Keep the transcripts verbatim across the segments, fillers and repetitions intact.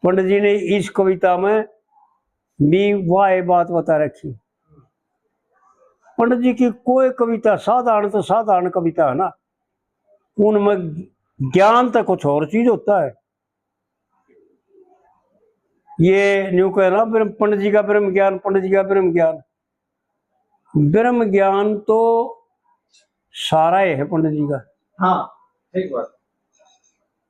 पंडित जी ने इस कविता में भी वाह बात बता रखी। पंडित जी की कोई कविता साधारण तो साधारण कविता है ना, उनमें ज्ञान तो कुछ और चीज होता है। ये न्यू कह रहा ब्रह्म, पंडित जी का ब्रह्म ज्ञान, पंडित जी का ब्रह्म ज्ञान। ब्रह्म ज्ञान तो सारा ही है पंडित जी का। हाँ, ठीक बात।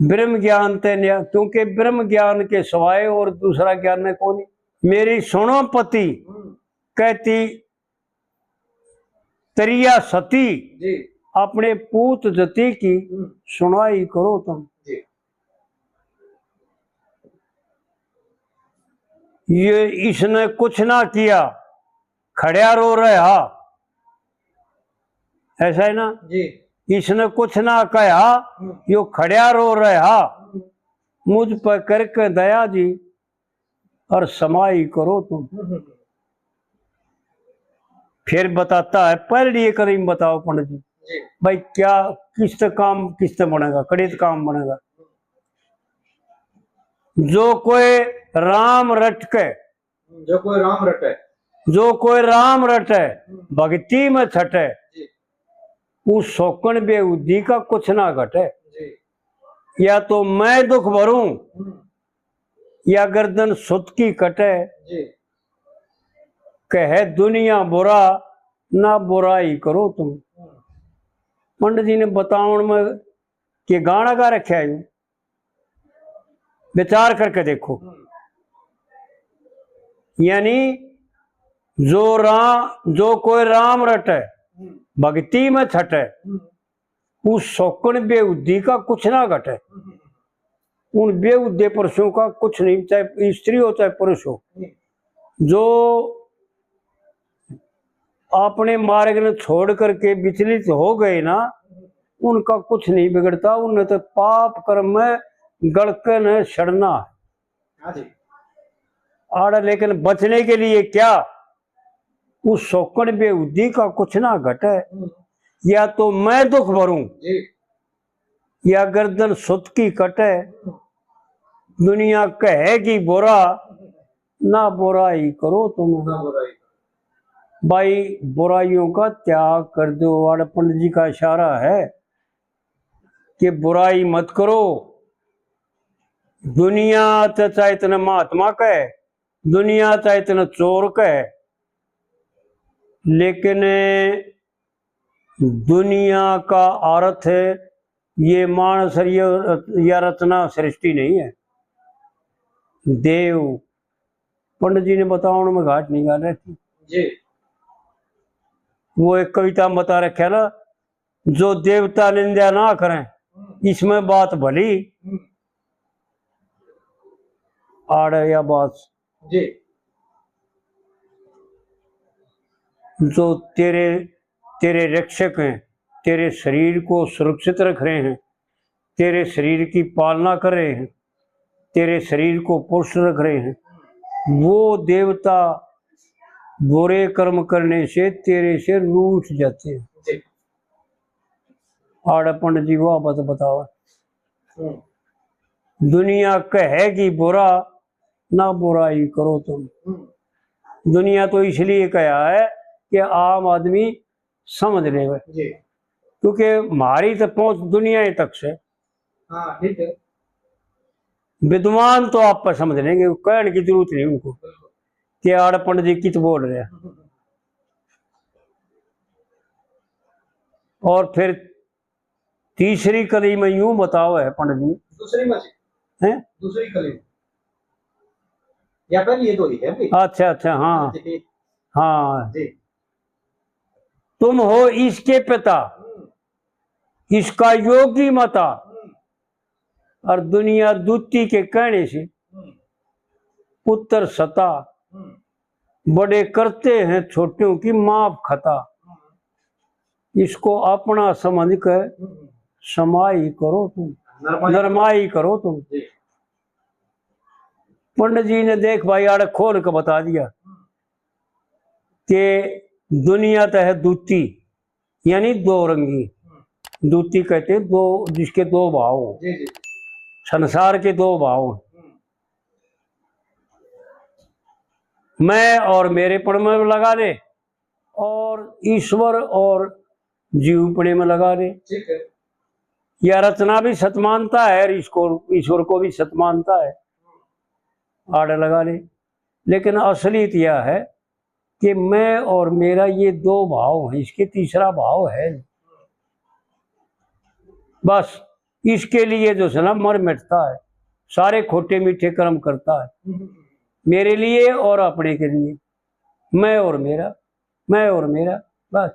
ब्रह्म ज्ञान ते न्या-, क्योंकि ब्रह्म ज्ञान के सिवाय और दूसरा ज्ञान ने कौन। मेरी सुनो पति हम्म। कहती तरिया सती जी। अपने पूत जती की हम्म। सुनाई करो तुम। जी। ये इसने कुछ ना किया, खड़्या रो रहा, ऐसा है ना जी। इसने कुछ ना कहा, हम्म। यो खड़्या रो रहा, हम्म। मुझ पर करके दया जी, और समाई करो तुम। हम्म, हम्म। फिर बताता है, पहले ये करीम बताओ पंडित जी, जी। भाई क्या, किस काम, किस बनेगा, कड़े काम बनेगा। जो कोई राम रट के, जो कोई राम रटे। जो कोई राम रटे, हम्म। भक्ति में छटे, जी। उस सोकन बेहुदी का कुछ ना घटे। जी। या तो मैं दुख भरूं, हम्म। या गर्दन सुत की कटे। जी। कहे दुनिया बुरा, ना बुराई करो तुम। हम्म। पंडित जी ने बतावण में के गाना गा रखा है, यूं विचार करके देखो। हम्म। यानी जो राम, जो कोई राम रटे, हम्म। भक्ति में छटे, हम्म। उस सोकन बेहुदी का कुछ ना घटे। हम्म। उन बेहुदे पुरुषों का कुछ नहीं, चाहे स्त्री हो चाहे पुरुष हो, हम्म। जो अपने मार्ग ने छोड़ करके विचलित हो गए ना, उनका कुछ नहीं बिगड़ता, उन्हें तो पाप कर्म में गलके न सड़ना। हाँ जी। आड़, लेकिन बचने के लिए क्या? उस सोकन बेहुदी का कुछ ना घटे। हम्म। या तो मैं दुख भरूं, जी। या गर्दन सुत की कटे। हम्म। दुनिया कहेगी बुरा, ना बुराई करो तुम। ना बुराई। भाई, बुराइयों का त्याग कर दो। आड़ पंडित जी का इशारा है कि बुराई मत करो। दुनिया तो चाहे इतने महात्मा कहे, दुनिया चाहे इतने चोर कहे, लेकिन दुनिया का अर्थ ये मानस और ये रच-, या रचना सृष्टि नहीं है। देव, पंडित जी ने बतावण में घाट नहीं घाल रखी। जी। वो एक कविता में बता रखा ना, जो देवता निंदा ना करें, हम्म। इसमें बात भली। हम्म। आड़ या बात जी। जो तेरे, तेरे रक्षक हैं, तेरे शरीर को सुरक्षित रख रहे हैं, तेरे शरीर की पालना कर रहे हैं, तेरे शरीर को पुष्ट रख रहे हैं, वो देवता बुरे कर्म करने से तेरे से रूठ जाते हैं। जी। आड़ पंडित जी, वाह बात बताओ। हम्म। दुनिया कहेगी बुरा, ना बुराई करो तुम। हम्म। दुनिया तो इसलिए कहा है कि आम आदमी समझ ले, जी। क्योंकि हमारी तो पहुंच दुनिया ही तक से। हाँ, ठीक है। विद्वान तो आप पर समझ लेंगे, कहने की जरूरत नहीं उनको कि आड़ पंडित जी कित बोल रहे हैं। और फिर तीसरी कली में यूं बताओ है पंडित जी। दूसरी में जी। हैं? दूसरी कली में। या पहली ये दो ही है भाई। अच्छा, अच्छा, हाँ। जी। हाँ। जी। तुम हो इसके पिता, हम्म। इसका योगी मता, हम्म। और दुनिया दूती के कहने से हम्म। पुत्र सता, हम्म। बड़े करते हैं छोटों की माफ खता। हम्म। इसको अपना समझ के हम्म। समाई करो तुम, नरमाई। नरमाई करो तुम। जी। पंडित जी ने देख भाई आड़े खोल के बता दिया हम्म। कि दुनिया तो है दूती, यानी दो रंगी। हम्म। दूती कहते हैं दो, जिसके दो भाव हो। जी, जी। संसार के दो भाव हो। हम्म। मैं और मेरेपण में लगा ले, और ईश्वर और जीवपणे में लगा ले। ठीक है। या रचना भी सत मानता है और ईश्वर, ईश्वर को भी सत मानता है, आड़ लगा ले। लेकिन असलियत यह है कि मैं और मेरा, ये दो भाव हैं, इसके तीसरा भाव है नहीं। बस इसके लिए जो है ना, मर मिटता है, सारे खोटे मीठे कर्म करता है, मेरे लिए और अपने के लिए, मैं और मेरा, मैं और मेरा, बस।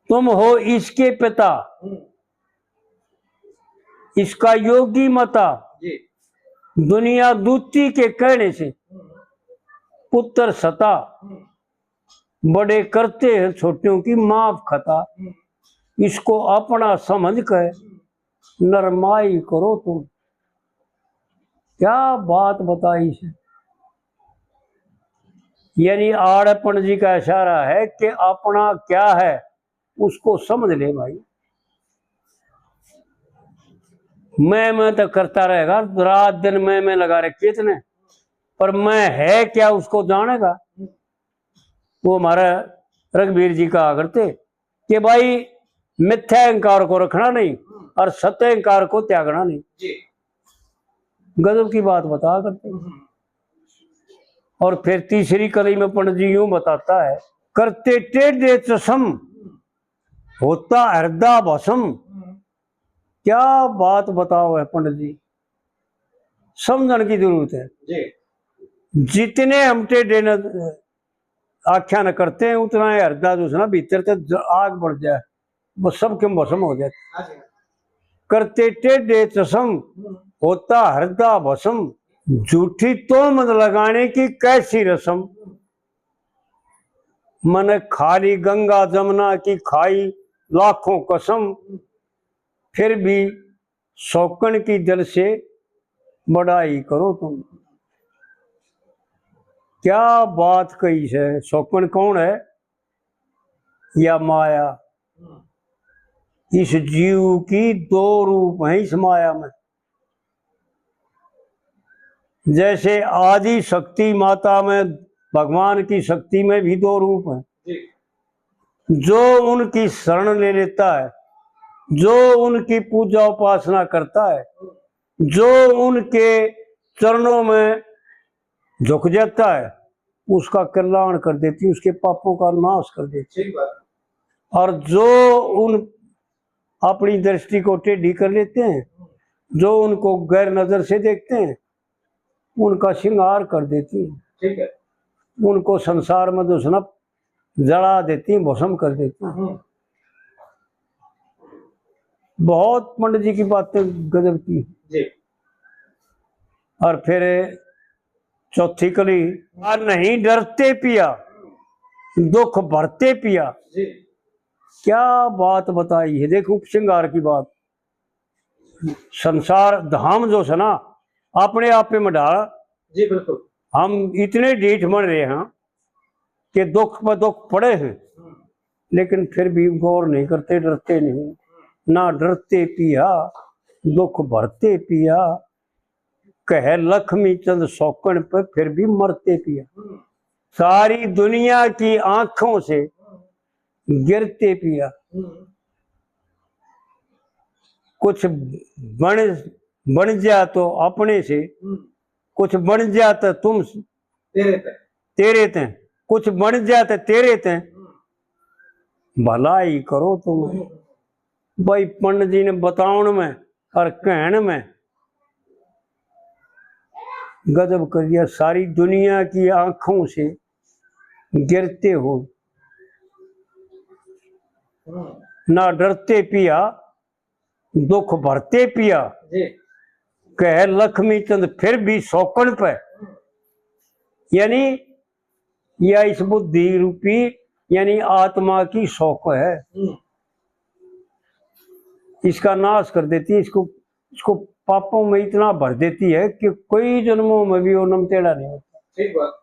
तुम हो इसके पिता, हम्म। इसका योगी मता, जी। दुनिया दूती के कहने से, हम्म। पुत्र सता, हम्म। बड़े करते हैं छोटों की माफ खता। हम्म। इसको अपना समझ कर, हम्म। नरमाई करो तुम। क्या बात बताई से। यानी आड़पण जी का इशारा है कि अपना क्या है, उसको समझ ले भाई। मैं, मैं तो करता रहेगा, रात दिन मैं, मैं लगा रखी है इसने, पर मैं है क्या, उसको जानेगा। वो हमारा रघुवीर जी कहा करते कि भाई, मिथ्या अहंकार को रखना नहीं और सत्य अहंकार को त्यागना नहीं। जी। गजब की बात बता करते। हम्म। और फिर तीसरी कली में पंडित जी यूं बताता है, करते टेढ़े चसम, होता हृदा भस्म। हम्म। क्या बात बताओ है पंडित जी, समझण की जरूरत है। जी। जितने हम टेढ़े न-, आख्या न करते हैं, उतना ही हृदा जो है ना, भीतर तक ज-, आग बढ़ जाए, वो सब के भस्म हो जाए। हाँ जी। करते टेढ़े चसम, हम्म। होता हृदा भस्म, झूठी तोहमत लगाने की कैसी रस्म। हम्म। मैंने खाली गंगा जमुना की खाई लाखों कसम, हम्म। फिर भी शौकन की दिल से बड़ाई करो तुम। क्या बात कही है। शौकन कौन है? या माया। इस जीव की दो रूप हैं इस माया में। जैसे आदि शक्ति माता में, भगवान की शक्ति में भी दो रूप हैं। जी। जो उनकी शरण ले लेता है, जो उनकी पूजा उपासना करता है, जो उनके चरणों में झुक जाता है, उसका कल्याण कर देती, उसके पापों का नाश कर देती। ठीक बात। और जो उन अपनी दृष्टि को टेढ़ी कर लेते हैं, जो उनको गैर नजर से देखते हैं, उनका श्रृंगार कर देती है। ठीक है। उनको संसार में जो है ना, जला देती हैं, भस्म कर देती हैं। हम्म। बहुत पंडित जी की बातें गजब की। जी। और फिर चौथी कली, "आ नहीं डरते पिया, दुख भरते पिया।" जी। क्या बात बताई है, देखो, उपसंहार की बात। संसार धाम जो है ना, अपने आप पे मढ़ा। जी, बिल्कुल। हम इतने डीठ बन रहे हैं कि दुख पर दुख पड़े हैं, हम्म। लेकिन फिर भी गौर नहीं करते, डरते नहीं। ना डरते पिया, दुख भरते पिया, कहे लक्ष्मी चंद शौकन पे, फिर भी मरते पिया। हम्म। सारी दुनिया की आंखों से गिरते पिया। हम्म। कुछ बन, बन जा तो अपने से, हम्म। कुछ बन जा तो तुम, तेरे ते। तेरे ते, कुछ बन जा तो तेरे ते, हम्म। भलाई करो तुम। हम्म। भाई पंडित जी ने बतावण में और कहण में गजब कर दिया। सारी दुनिया की आंखों से गिरते हो, हम्म। ना डरते पिया, दुख भरते पिया। जी। कहे लक्ष्मी चंद फिर भी शौकन पे, यानी या इस बुद्धि रूपी, यानी आत्मा की शौक है, हम्म। इसका नाश कर देती है, इसको, इसको पापों में इतना भर देती है कि कोई जन्मों में भी वो नमतेड़ा नहीं होता। ठीक बात।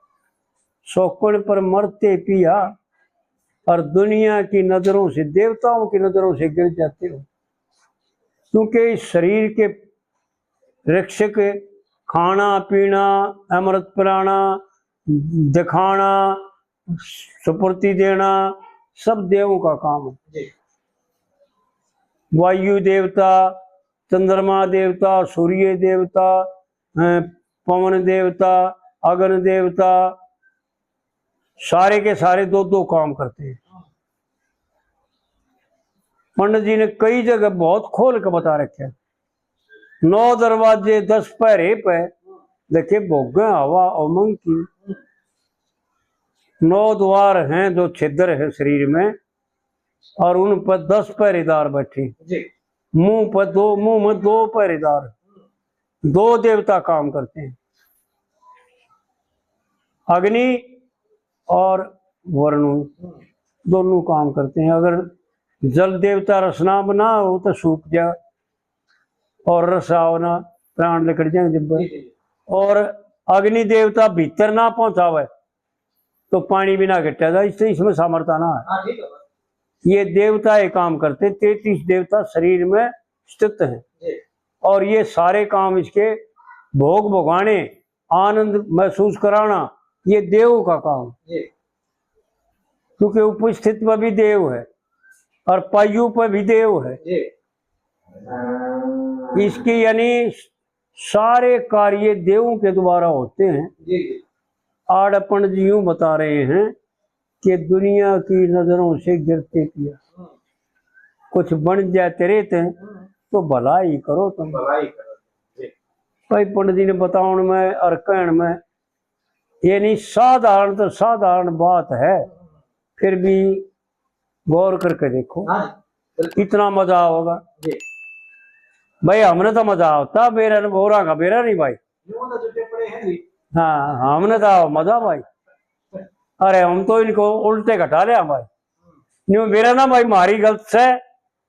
शौकन पर मरते पिया और दुनिया की नजरों से, देवताओं की नजरों से गिर जाते हो, क्योंकि इस शरीर के रक्षक खाना पीना, अमृत पिलाना, दिखाना, सुपुर्ति देना, सब देवों का काम है। जी। वायु देवता, चंद्रमा देवता, सूर्य देवता, अ, पवन देवता, अग्नि देवता, सारे के सारे दो दो काम करते हैं। पंडित जी ने कई जगह बहुत खोल के बता रखे हैं। नौ दरवाजे दस पहरे पे, देखे भोगे हवा उमंग की। नौ द्वार हैं जो छिद्र है शरीर में, और उन पर दस पहरेदार बैठे। जी। मुंह पर दो, मुंह में दो पहरेदार, दो देवता काम करते हैं, अग्नि और वरुण, दोनों काम करते हैं। अगर जल देवता रसना बना हो तो सूख जा, और रस आओ ना, प्राण निकल जाएंगे जब। जी, जी। और अग्नि देवता भीतर ना पहुंचावे तो पानी भी ना घटा जा, इससे इसमें सामर्थ्य ना है। हाँ, ठीक है। ये देवता ये काम करते, तैंतीस देवता शरीर में स्थित हैं। जी। और ये सारे काम इसके भोग भोगाने, आनंद महसूस कराना, ये देव का काम। जी। क्योंकि उपस्थित पर भी देव है और पायु पर भी देव है। जी। इसकी यानी सारे कार्य देवों के द्वारा होते हैं। जी, जी। आड़पण जी यूं बता रहे हैं कि दुनिया की नजरों से गिरते किया। हम्म। कुछ बन जाए तेरे ते, हम्म। तो भला ही करो तुम। भला ही करो। जी। भाई पंडित जी ने बताउण में और कहण में, यानी साधारण तो साधारण बात है, फिर भी गौर करके देखो, हाँ, बिल्कुल। इतना मजा आओगा। जी। भाई, हमने तो मजा आता बेरा ने, बोरा का बेरा नहीं भाई। यूं तो जुटे पड़े हैं जी। हाँ, हमने तो मजा भाई। अरे, हम तो इनको उल्टे घटा लिया भाई। न्यू मेरा ना भाई, मारी गलत से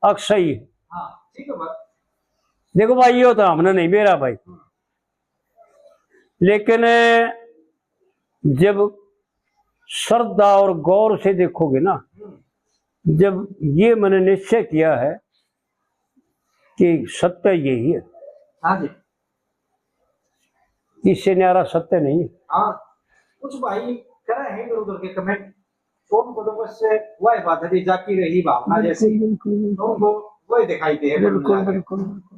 अक्षय। हाँ, ठीक है बात। देखो भाई, ये तो हमने नहीं बेरा भाई। हम्म। लेकिन जब श्रद्धा और गौर से देखोगे ना, हम्म। जब ये मैंने निश्चय किया है कि सत्य यही है, हाँ जी। इससे न्यारा सत्य नहीं है। हाँ, कुछ भाई कह रहे हैं इधर उधर के कमेंट, तो उनको तो बस वही बात है, जाकी रही भावना बिल्कुल, जैसी, बिल्कुल, बिल्कुल। तो उनको वही दिखाई दे, बिल्कुल, बिल्कुल, बिल्कुल।